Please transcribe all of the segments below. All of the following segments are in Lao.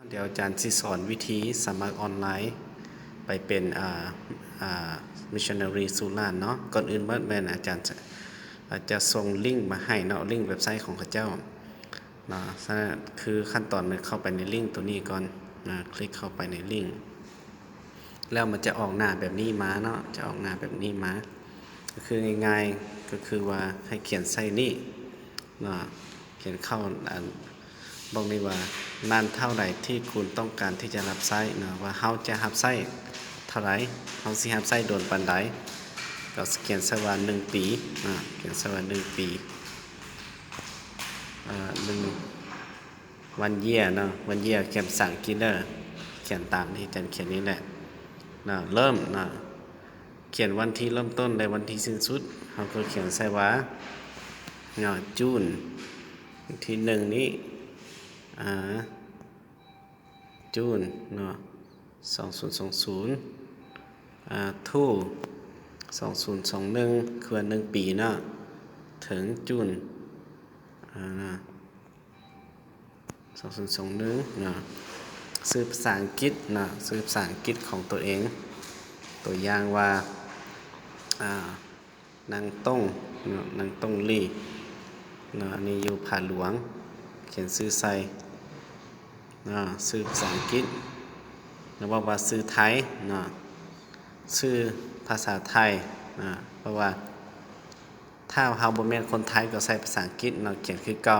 ດຽວອາຈານຊິສອນວິທີສະໝັກອອນລາຍໄປເປັນ ອ່າ ອ່າ ມິດຊະນາຣີສູ່ລ້ານເນາະ. ກ່ອນອື່ນໝົດແມ່ນອາຈານຈະ ອາດຈະສົ່ງລິ້ງມາໃຫ້ເນາະ, ລິ້ງເວັບໄຊຂອງເຂົາເຈົ້າເນາະ. ສະນັ້ນຄືຂັ້ນຕອນແມ່ນເຂົ້າໄປໃນລິ້ງໂຕນີ້ກ່ອນນະ, ຄລິກເຂົ້າໄປໃນລິ້ງ ແລ້ວມັນຈະອອກໜ້າແບບນີ້ມາເນາະ, ຈະອອກໜ້າແບບນີ້ມາ. ກໍຄືງ່າຍໆ ກໍຄືວ່າໃຫ້ຂຽນໃສ່ນີ້ເນາະ, ຂຽນເຂົ້າອັນ ບອກນີ້ວ່າ ນານເທົ່າໃດທີ່ຄຸນຕ້ອງການທີ່ຈະຮັບໃຊ້ເນາະ, ວ່າເຮົາຈະຮັບໃຊ້ເທົ່າໃດ, ເຮົາຊິຮັບໃຊ້ດົນປານໃດ, ກໍຂຽນໃສ່ວ່າໜຶ່ງປີເນາະ, ຂຽນໃສ່ວ່າໜຶ່ງປີ ເອີ ໜຶ່ງ ວັນເຢຍເນາະ, ວັນເຢຍຂຽນພາສາອັງກິດເດີ, ຂຽນຕາມທີ່ອາຈານຂຽນນີ້ແຫຼະເນາະ. ເລີ່ມເນາະ, ຂຽນວັນທີເລີ່ມຕົ້ນ ແລະ ວັນທີສິ້ນສຸດ, ເຮົາກໍຂຽນໃສ່ວ່າເນາະ ຈູນ ວັນທີໜຶ່ງນີ້ ອ່າ ຈູນເນາະ ສອງພັນຊາວສອງ ອ່າ ທູ ສອງພັນຊາວໜຶ່ງ ຄືວ່າໜຶ່ງປີເນາະ ເຖິງຈູນ ອ່າ ສອງພັນຊາວໜຶ່ງເນາະ. ຊື່ພາສາອັງກິດເນາະ, ຊື່ພາສາອັງກິດຂອງຕົວເອງ, ຕົວຢ່າງວ່າ ອ່າ ນາງຕົງເນາະ, ນາງຕົງລີເນາະ, ອັນນີ້ຢູ່ຜາຫຼວງ, ຂຽນຊື່ໃສ່ເນາະ, ຊື່ພາສາອັງກິດ. ຫຼືວ່າວ່າຊື່ໄທເນາະ, ຊື່ພາສາໄທເນາະ, ເພາະວ່າ ຖ້າເຮົາບໍ່ແມ່ນຄົນໄທກໍໃຊ້ພາສາອັງກິດເນາະ, ຂຽນຄືເກົ່າ,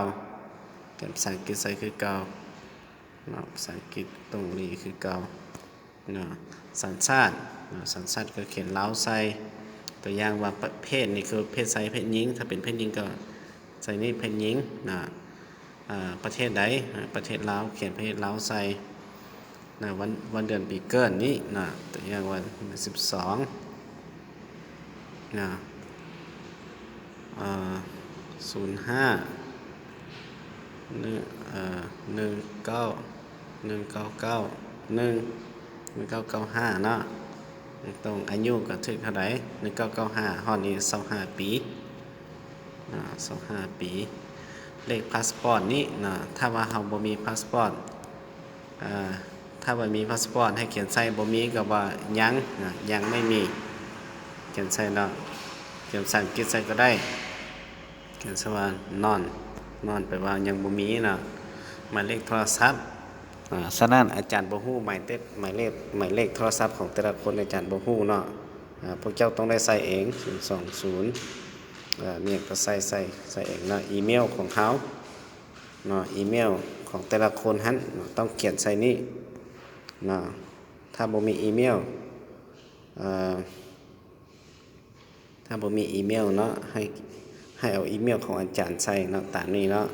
ຂຽນພາສາອັງກິດໃສ່ຄືເກົ່າເນາະ, ພາສາອັງກິດຕົງລີຄືເກົ່າເນາະ. ສັນຊາດເນາະ, ສັນຊາດກໍຂຽນລາວໃສ່. ຕົວຢ່າງວ່າປະເພດນີ້ຄືເພດຊາຍ ເພດຍິງ, ຖ້າເປັນເພດຍິງກໍໃສ່ນີ້ ເພດຍິງເນາະ. ອ່າ ປະເທດໃດ? ປະເທດລາວ, ຂຽນປະເທດລາວໃສ່ນະ. ວັນ ວັນເດືອນປີເກີດນີ້ນະ, ຕົວຢ່າງວ່າ ສິບສອງນະ ເອີ ສູນຫ້າ ໜຶ່ງ ເອີ ໜຶ່ງເກົ້າ ໜຶ່ງເກົ້າເກົ້າ ໜຶ່ງ ໜຶ່ງເກົ້າເກົ້າຫ້າເນາະ. ຕ້ອງອາຍຸກໍຖືກເທົ່າໃດ? ໜຶ່ງເກົ້າເກົ້າຫ້າ ຮອດນີ້ຊາວຫ້າປີ. ອ່າ ຊາວຫ້າປີ. ເລກພາສປອດນີ້ນະ, ຖ້າວ່າເຮົາບໍ່ມີພາສປອດ, ອ່າ ຖ້າວ່າມີພາສປອດໃຫ້ຂຽນໃສ່, ບໍ່ມີກໍວ່າຍັງນະ, ຍັງໄມ່ມີ. ຂຽນໃສ່ເນາະ, ຂຽນພາສາອັງກິດໃສ່ກໍໄດ້, ຂຽນໃສ່ວ່າ none, none ແປວ່າຍັງບໍ່ມີເນາະ. ໝາຍເລກໂທລະສັບ, ອ່າ ສະນັ້ນອາຈານບໍ່ຮູ້ໝາຍເຕັດ ໝາຍເລກ ໝາຍເລກໂທລະສັບຂອງແຕ່ລະຄົນ, ອາຈານບໍ່ຮູ້ເນາະ. ອ່າ ພວກເຈົ້າຕ້ອງໄດ້ໃສ່ເອງ ສູນສອງສູນ ເອີ ມີຫຍັງກໍໃສ່ ໃສ່ ໃສ່ເອງເນາະ. ອີເມວຂອງເຮົາເນາະ, ອີເມວຂອງແຕ່ລະຄົນຫັ້ນເນາະ ຕ້ອງຂຽນໃສ່ນີ້ເນາະ. ຖ້າບໍ່ມີອີເມວ ເອີ ຖ້າບໍ່ມີອີເມວເນາະ, ໃຫ້ ໃຫ້ເອົາອີເມວຂອງອາຈານໃສ່ເນາະ, ຕາມນີ້ເນາະ.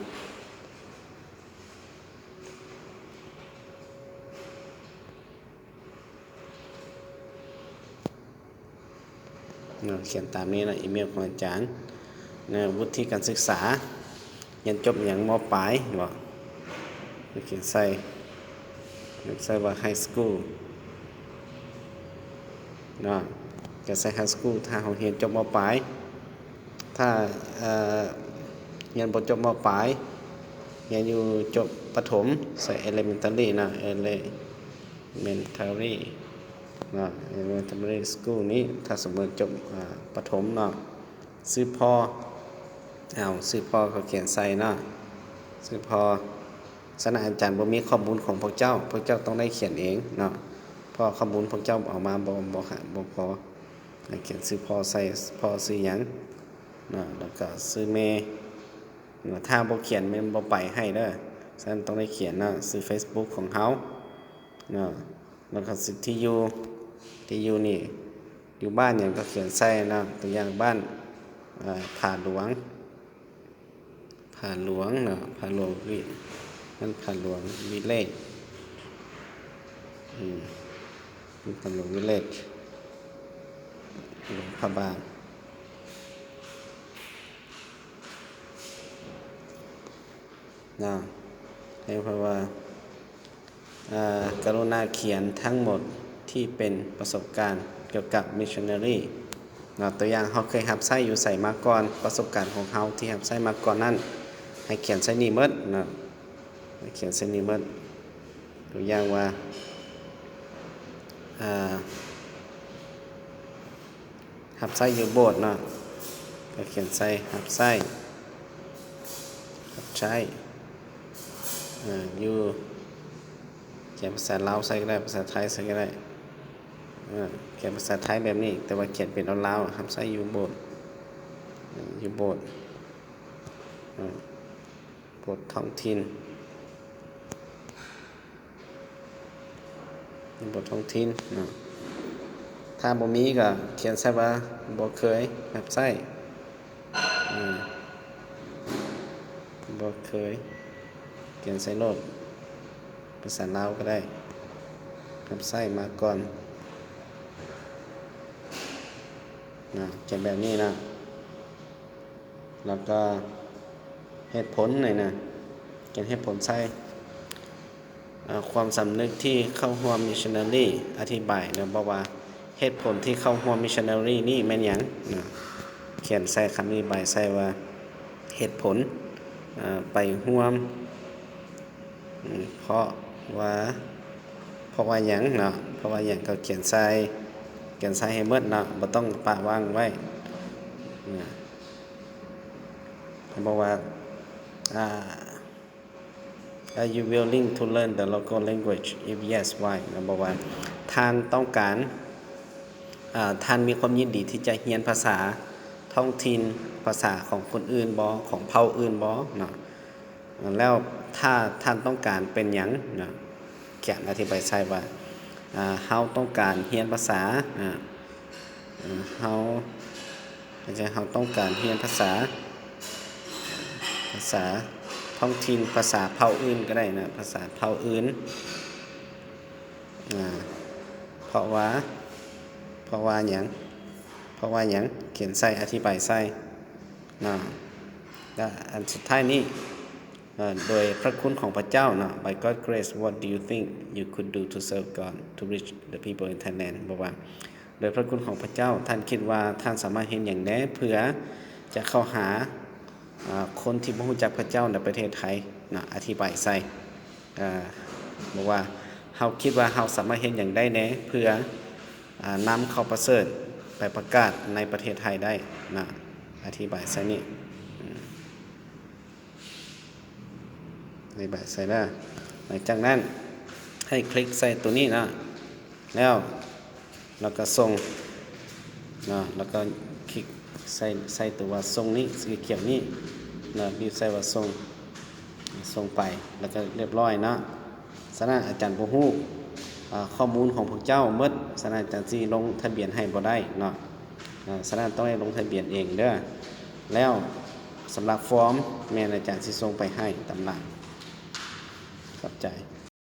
ເນາະ, ຂຽນຕາມນີ້ເນາະ, ອີເມວຂອງອາຈານເນາະ. ວຸດທິການສຶກສາ, ຮຽນຈົບຫຍັງ ມ.ປາຍບໍ? ຂຽນໃສ່ ຂຽນໃສ່ວ່າ high school ເນາະ, ຂຽນໃສ່ high school ຖ້າເຮົາຮຽນຈົບ ມ.ປາຍ. ຖ້າ ເອີ ຮຽນບໍ່ຈົບ ມ.ປາຍ, ຮຽນຢູ່ຈົບປະຖົມ ໃສ່ elementary ເນາະ, elementary ເນາະ, elementary school ນີ້ ຖ້າສົມມຸດຈົບ ອາ ປະຖົມເນາະ. ຊື່ພໍ່ ເອົາ ຊື່ພໍ່ກໍຂຽນໃສ່ເນາະ, ຊື່ພໍ່. ສະນັ້ນອາຈານບໍ່ມີຂໍ້ມູນຂອງພວກເຈົ້າ, ພວກເຈົ້າຕ້ອງໄດ້ຂຽນເອງເນາະ, ເພາະຂໍ້ມູນພວກເຈົ້າເອົາມາບໍ່ ບໍ່ ບໍ່ພໍ. ໃຫ້ຂຽນຊື່ພໍ່ໃສ່, ພໍ່ຊື່ຫຍັງເນາະ, ແລ້ວກໍຊື່ແມ່ເນາະ. ຖ້າບໍ່ຂຽນແມ່ນບໍ່ໄປໃຫ້ເດີ, ສະນັ້ນຕ້ອງໄດ້ຂຽນເນາະ, ຊື່ Facebook ຂອງເຮົາເນາະ, ແລ້ວກໍຊື່ທີ່ຢູ່, ທີ່ຢູ່ນີ້ ຢູ່ບ້ານຫຍັງກໍຂຽນໃສ່ເນາະ, ຕົວຢ່າງບ້ານ ເອີ ຜາຫຼວງ, ຜາຫຼວງເນາະ, ຜາຫຼວງວິ ມັນຜາຫຼວງວິເລດ, ອືມ ມັນຜາຫຼວງວິເລດ, ຫຼວງພະບາງເນາະ, ໃຫ້ເພິ່ນວ່າ ເອີ ກະລຸນາຂຽນທັງໝົດທີ່ເປັນປະສົບການກ່ຽວກັບມິດຊະນາຣີເນາະ, ຕົວຢ່າງເຮົາເຄີຍຮັບໃຊ້ຢູ່ໃສມາກ່ອນ, ປະສົບການຂອງເຮົາທີ່ຮັບໃຊ້ມາກ່ອນນັ້ນ ໃຫ້ຂຽນໃສ່ນີ້ໝົດເນາະ, ໃຫ້ຂຽນໃສ່ນີ້ໝົດ. ຕົວຢ່າງວ່າ ເອີ່ ຮັບໃຊ້ຢູ່ໂບດເນາະ ກໍຂຽນໃສ່ຮັບໃຊ້ ຮັບໃຊ້ ເອີ່ ຢູ່ ຂຽນພາສາລາວໃສ່ກໍໄດ້ ພາສາໄທໃສ່ກໍໄດ້ ເອີ່ ຂຽນພາສາໄທແບບນີ້ ແຕ່ວ່າຂຽນເປັນລາວໆ ຮັບໃຊ້ຢູ່ໂບດ ເອີ່ ຢູ່ໂບດ ເອີ່ ໂບດທ້ອງຖິ່ນ ໂບດທ້ອງຖິ່ນເນາະ ຖ້າບໍ່ມີກໍຂຽນໃສ່ວ່າບໍ່ເຄີຍຮັບໃຊ້ ເອີ່ ບໍ່ເຄີຍ ຂຽນໃສ່ໂລດ ພາສາລາວກໍໄດ້ ຮັບໃຊ້ມາກ່ອນເນາະ ຂຽນແບບນີ້ເນາະ. ແລ້ວກໍເຫດຜົນນີ້ນະ ຂຽນເຫດຜົນໃສ່ ເອີ່ ຄວາມສຳນຶກທີ່ເຂົ້າຮ່ວມມິດຊະນາຣີ ອະທິບາຍນະ ບອກວ່າເຫດຜົນທີ່ເຂົ້າຮ່ວມມິດຊະນາຣີນີ້ແມ່ນຫຍັງນະ ຂຽນໃສ່ຄຳອະທິບາຍໃສ່ວ່າ ເຫດຜົນ ເອີ່ ໄປຮ່ວມ ເພາະວ່າ ເພາະວ່າຫຍັງເນາະ ເພາະວ່າຫຍັງ ກໍຂຽນໃສ່ ຂຽນໃສ່ໃຫ້ໝົດເນາະ ບໍ່ຕ້ອງປະຫວ່າງໄວ້ນະ ບອກວ່າ ອາ Are you willing to learn the local language? If yes, why? ນະ ບອກວ່າ ທ່ານຕ້ອງການ ອາ ທ່ານມີຄວາມຍິນດີທີ່ຈະຮຽນພາສາທ້ອງຖິ່ນ ພາສາຂອງຄົນອື່ນບໍ່ ຂອງເຜົ່າອື່ນບໍ່ເນາະ ແລ້ວຖ້າທ່ານຕ້ອງການເປັນຫຍັງເນາະ ຂຽນອະທິບາຍໃສ່ວ່າ ເຮົາຕ້ອງການຮຽນພາສາ ເຮົາ ເຮົາຕ້ອງການຮຽນພາສາ ພາສາທ້ອງຖິ່ນ ພາສາເຜົ່າອື່ນກໍໄດ້ນະ ພາສາເຜົ່າອື່ນ ເພາະວ່າ ເພາະວ່າຫຍັງ ເພາະວ່າຫຍັງ ຂຽນໃສ່ ອະທິບາຍໃສ່ເນາະ ແລ້ວອັນສຸດທ້າຍນີ້ ໂດຍພະຄຸນຂອງພະເຈົ້າເນາະ By God's grace, what do you think you could do to serve God, to reach the people in Thailand? ບອກວ່າ ໂດຍພະຄຸນຂອງພະເຈົ້າ ທ່ານຄິດວ່າທ່ານສາມາດເຮັດຫຍັງແດ່ເພື່ອຈະເຂົ້າຫາ ອາ ຄົນທີ່ບໍ່ຮູ້ຈັກພະເຈົ້າໃນປະເທດໄທເນາະ ອະທິບາຍໃສ່ ເອີ່ ບອກວ່າ ເຮົາຄິດວ່າເຮົາສາມາດເຮັດຫຍັງໄດ້ແດ່ເພື່ອ ອາ ນຳຂ່າວປະເສີດໄປປະກາດໃນປະເທດໄທໄດ້ນະ ອະທິບາຍໃສ່ນີ້ ອາ ອະທິບາຍໃສ່ເດີ ຫຼັງຈາກນັ້ນໃຫ້ຄລິກໃສ່ໂຕນີ້ເນາະ ແລ້ວ ແລ້ວກໍສົ່ງເນາະ ແລ້ວກໍຄລິກໃສ່ ໃສ່ຕົວວ່າສົ່ງນີ້ ສີຂຽວນີ້ເນາະ ບີບໃສ່ວ່າສົ່ງ ສົ່ງໄປ ແລ້ວກໍລຽບຮ້ອຍເນາະ. ສະນັ້ນອາຈານບໍ່ຮູ້ ອາ ຂໍ້ມູນຂອງພວກເຈົ້າໝົດ ສະນັ້ນອາຈານຊິລົງທະບຽນໃຫ້ບໍ່ໄດ້ເນາະ ອາ ສະນັ້ນຕ້ອງໄດ້ລົງທະບຽນເອງເດີ. ແລ້ວສຳລັບຟອມແມ່ນອາຈານຊິສົ່ງໄປໃຫ້ຕາມຫຼັງ. ຂອບໃຈ.